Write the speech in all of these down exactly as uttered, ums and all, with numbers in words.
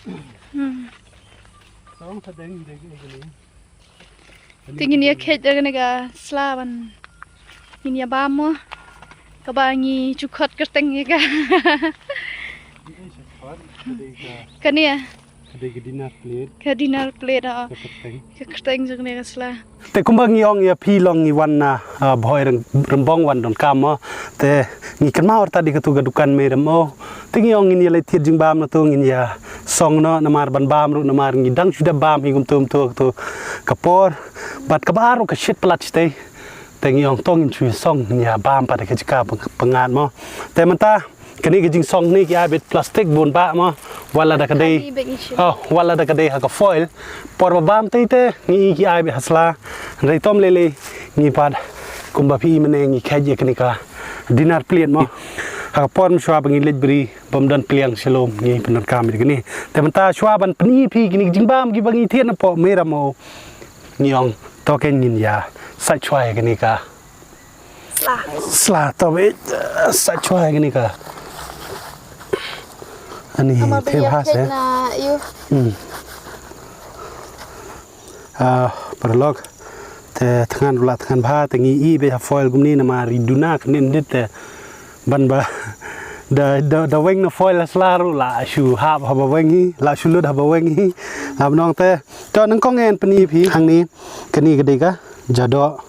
Hmm. Song sa deng deng deng. Te ngin ïa kheit da kane ka sla ban ngin ïa bam mo. Kaba ngi ju khot kyrteng ïa ka. Kane ïa. Ka dei ka dinner plate. Ka dinner plate, oh. Ka kyrteng. Ka kyrteng jong kane ka sla. Te kumba ngi ong ïa phi long ngi wan na, ah, Bhoi Rem-, Rembong wan donkam mo. Te ngi kynmaw artat ïa katu ka dukan Mei Rem o. Te ngi ong ngin ïa leit thied jingbam na tu ngin ïa song noh namar ban bam ruh namar ngi dang shu dep bam hi kumtu kumtu katu ka por. Bad kaba ar ruh ka shit palat shatei. Te ngi ong to ngin shu song ngin ïa bam pat ha ka jaka pang-, pyngngad mo. Te mynta kane ka jingsong ne ki ai beit plastik bun bah mo. Wat la da ka dei. Kane beit ngi shu. Oh, wat la da ka dei ha ka foil. Por ba bam tei te ngi i ki ai beit ha sla. Hynrei tom lei lei ngi pat kumba phi i mynne ngi kheit ïa kane ka dinner plate mo. Ha ka por mynshuwa ba ngi leit bri bym don pliang shalom ngi pyndonkam ïa kane. Te mynta shuwa ban pyni phi kine ki jingbam kiba ngi thied napoh Mei Rem o. Ngi ong to kein ngin ïa sait shuwa ïa kane ka sla. Sla to beit, eh, sait shuwa ïa kane ka. Ani te bha se. Hmm. Ah, paralok. Te thngan ruh la thngan bha te ngi i beit ha foil kumne namar i duna kane ndit te ban ba da, da, da weng na foil la sla ruh la shu hap haba weng hi, la shu lut haba weng hi. La ban ong te to nyngkong ngan pyni phi hangne kane ka dei ka jadoh.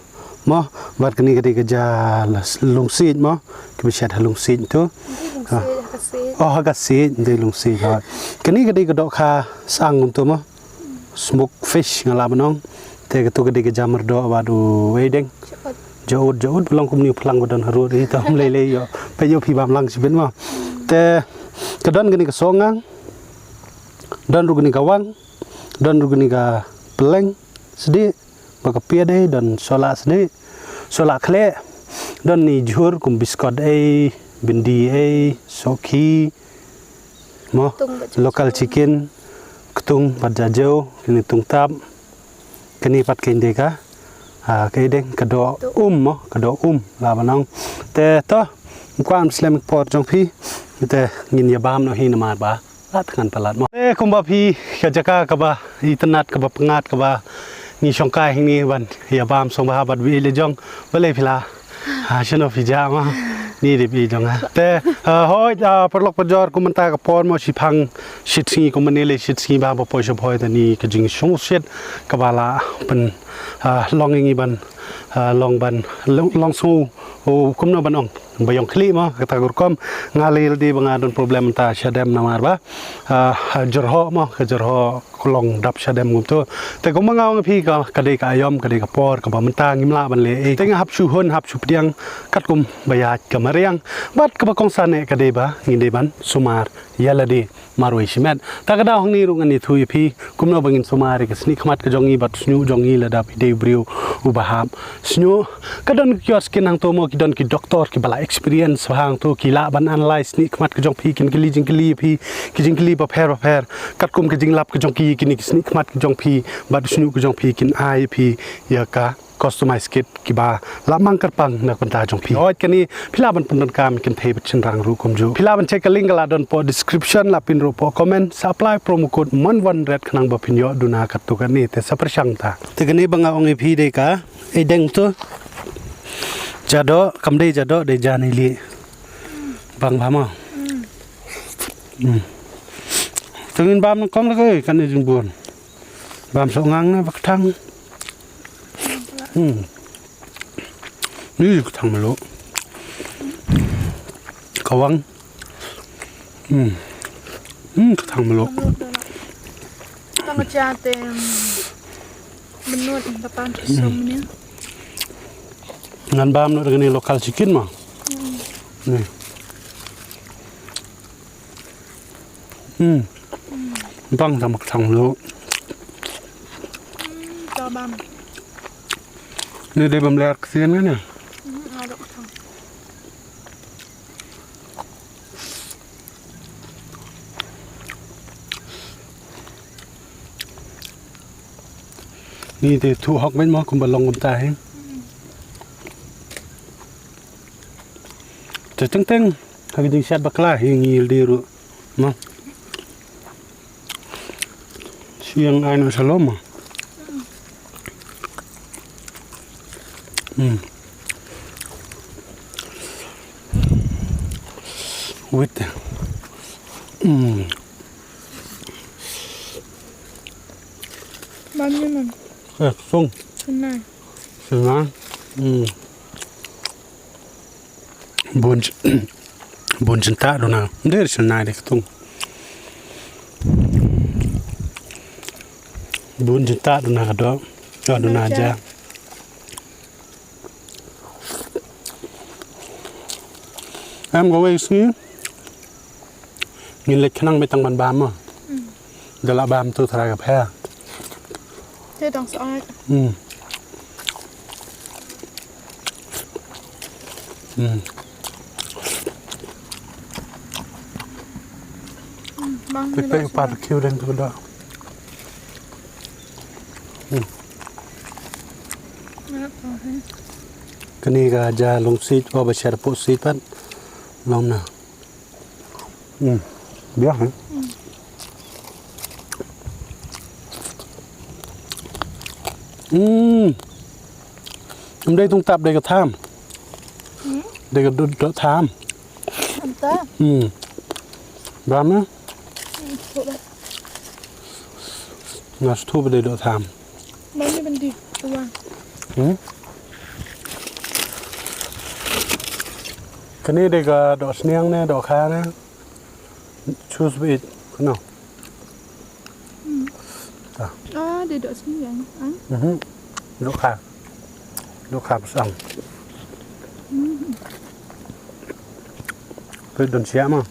Mo, bad kane ka dei ka ja lungsiej mo, kiba shet ha lungsiej tu. Dei lungsiej, ha ka siej. Oh, ha ka siej, dei lungsiej, hooid. Kane ka dei ka dohkha sang kumtu mo. Smoke fish nga lah ban ong. Te katu ka dei ka ja myrdoh bad u eideng. Jaud. Jaud, jaud, ba long kumne u phlang ba don harud, ito, ym lei lei ïoh. Peit ïoh phi bam lang shibit mo. Te ka don kane ka sohngang. Don ruh kane ka wang. Don ruh kane ka pylleng. Sdih. Ba ka piat ei don sohlah sdih, sohlah khleh, don ni jhur kum biskot ei, bindi ei, sohki, mo, local chicken, ktung bad jajew, kine tungtap, kine pat kein dei ka, ah, ka eideng, ka doh um mo, ka doh um, lah ban ong. Te to, ym kwah ban slem por jong phi, te ngin ïa bam noh hi namar ba la thngan palat mo. Eh, kumba phi ka jaka kaba itynnad kaba pyngngad kaba ngi shongkai hangne ban ïa bam sngewbha bad ba ïeit la jong. Balei phi la? Ha, shano phi jah mo? Ni dei ba ïeit jong ha. Te, ah, hooid, ah, paralok parajor kum mynta ka por mo shiphang shit sngi kum mynne lei shit sngi ba ba poi sha Bhoi te ni ka jingsngewsih kaba la pyn, ah, long ïa ngi ban, ah, long ban, long, long sngew, oh, kumno ban ong. Ba ïong khlieh mo, kata ka rukom, nga lei lade ba nga don problem mynta shadem namar ba, ah, jyrhoh mo, ka jyrhoh ka long dap shadem kumto. Te kumba nga ong ïa phi ka, ka dei ka aïom, ka dei ka por, kaba mynta ngim lah ban leh ei. Te nga hap shu hun, hap shu pdiang, katkum ba ïaid ka mariang. Bad kaba kongsan eh ka dei ba, ngin dei ban sumar ïa lade marwei shimet. Ta ka daw hangne ruh ngan ïathuh ïa phi kumno ba ngin sumar ïa ka snieh khmat ka jong ngi bad shñiuh jong ngi lada phi dei u briew uba hap shñiuh. Ka don ki kiosk kin hangto mo, ki don ki doktor kiba la experience bha hangto, ki lah ban analyse snieh khmat ka jong phi, kin kylli jingkylli ïa phi, ki jingkylli bapher bapher. Katkum ka jinglap ka jong ki, kine ki snieh khmat ka jong phi bad u shñiuh ka jong phi kin ai ïa phi ïa ka customize kit kiba la mang kyrpang na ka bynta jong phi. Hooid kane phi lah ban pyndonkam kynthei bad shynrang ruh kumjuh. Phi lah ban check ka link ka la don hapoh description, la pin ruh hapoh comment, sa apply promo code mon one hundred khnang ba phin ïoh duna katto katne, te sa pyrshang ta. Te kane ba nga ong ïa phi dei ka eideng to. Jadoh, kam dei jadoh, dei ja neilieh. Bang bha mo. Hmm. Te ngin bam nyngkong la kane jingbun. Bam sohngang na ba kthang. Hmm. Ni kthang mluh. Ka wang. Hmm. Hmm, kthang mluh. Tang ka cha te, hmm, mynut da pan ki som ni. Ngan bam noh da kane local chicken mo. Hmm. Ni. Hmm. Bang tang ba kthang mluh. Hmm, to bam. Ni dei bam ler ktien kan ïa? Hmm, ada kthang. Ni te thuh hok bad mo kumba long kumta hi. Te teng teng ha ka jingshet bakla hi ngi lade ruh. Mo. Siang ai na salom. Hmm. Wit. Hmm. Bam ni man. Eh, sung. Senai. Senai. Hmm. Bun, bun jynta duna. Ym dei shynna de ktung. Bun jynta duna ka doh. Ka duna ja. Em kawei sngi. Ngin leit khnang, me tang ban bam mo. Hmm. Da la bam tu trai ka pher. Te dang sa ai. Hmm. Hmm. Hmm, bang. Pek ni pek lah pat sa. Kiu deng tu da. Hmm. Nak apa, eh? Kani ka ja long sit, wa ba share po sit pat. Long na. Hmm. Biang, eh? Hmm. Em dei tung tap dei ka tham. Hmm? Dei ka dut dot tham. Anta. Hmm. Bam, eh? Hmm, tu dah. Nga sngewthuh ba dei doh tham. Mami ban dih, tuang. Hmm? Kane dei ka doh sniang ne, doh kha ne. Choose bit, kano. Hmm. Ta. Ah, dei doh sniang, ah. Mhm. Doh kha. Doh kha psang. Hmm. Peit don siah ma.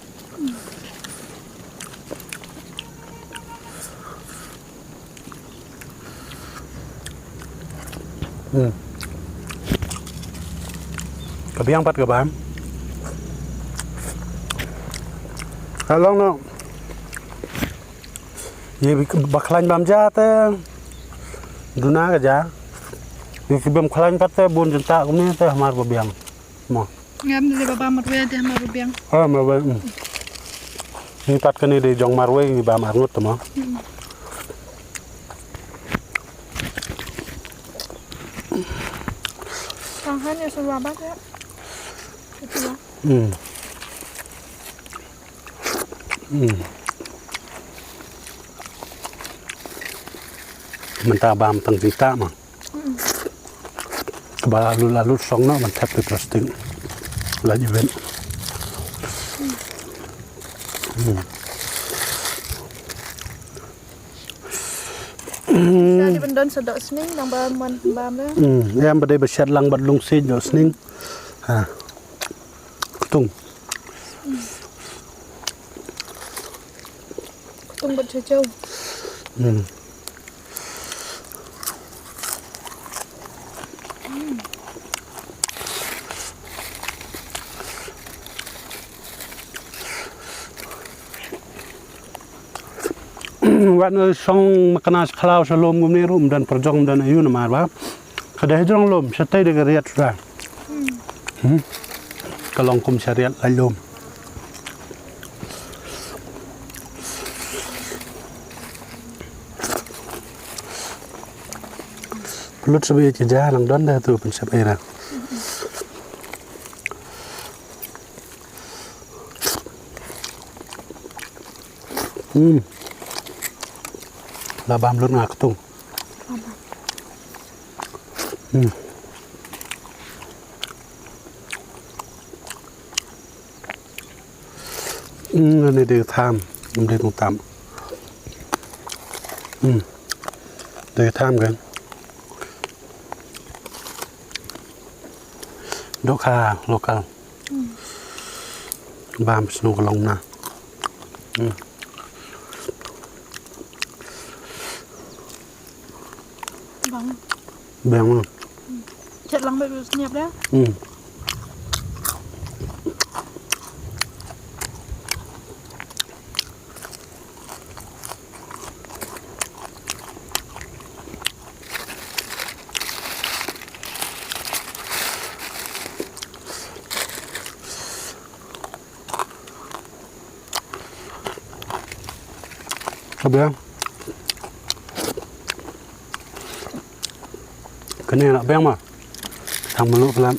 Hmm. Ka biang pat ka bam. Ka long no. Ye bi ba khlaiñ bam ja te. Duna ka ja. Ye ki bam khlaiñ pat te bun jynta kumne te hamar ba biang. Mo. Ngam dei ba bam marwei, dei marwei biang. Ah, marwei. Hmm. Ni pat kane dei jong marwei, ni bam arngut mo. Hmm. Tang han ya suwa ba ya. Suwa. Hmm. Hmm. Mynta bam tang jingtah ma. Ba la lut la lut song noh ban thep plastik. La ji wen. Hmm. Sa di ban don sa doh sning dang ba mon bam le. Hmm, em ba dei ba shet lang bad lung sej doh sning. Ha. Ktung. Ktung bad chachau. Hmm. Wat na song makna sa khlaw sa lum kumne ruh, ym don pyrjong, ym don ayu namar ba ka dei jong lum, sa tei da ka riat suda. Hmm. Ka long kum sa riat la lum. Pynlut sa beit ka ja, nang don da tu pynsep ira. Hmm. La bam lut nga ktung. Hmm. Hmm, ani dei tham, ani dei tham. Hmm. Dei tham kan. Doh kha local. Hmm. Bam snu ka long na. Hmm. Bang. Bang. Hmm. Chet lang ba sniap dah. Hmm. Ka biang. Kane la biang ma. Tang melu pelan.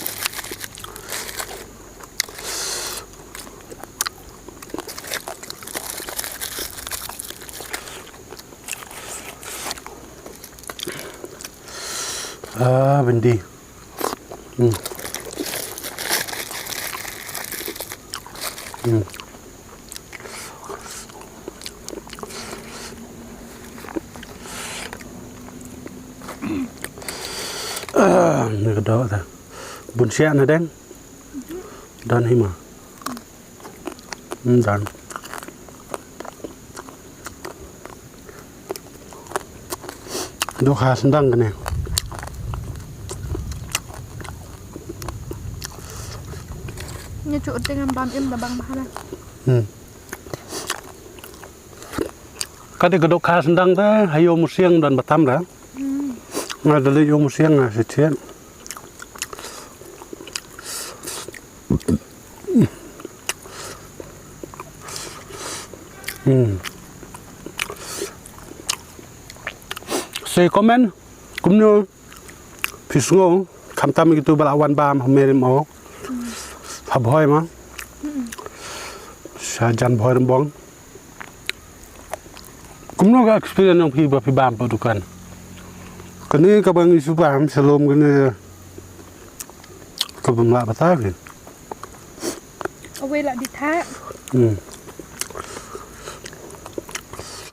Ah, bindi. Hmm. Hmm. Ah, ni ka doh ta. Bun siah na deng. Don hi ma. Hmm, don. Dohkha sendang kane. Ni chu uting am bam im da bang mahala. Hmm. Ka dei ka dohkha sendang te, ha ïew musiang don batam da. Hmm. Nga da leit ïew musiang nga shisien. Hmm. Sa comment kumno phi sngew, khamtam kito ba la wan bam ha Meriam o. Ha Bhoi ma. Sha jan Bhoi Rambong. Kumno ka experience jong phi ba phi bam hapoh dukan? Kane kaba ngi shu bam sha lum kane kaba ym lah bata phi. Awei lah di thah. Hmm.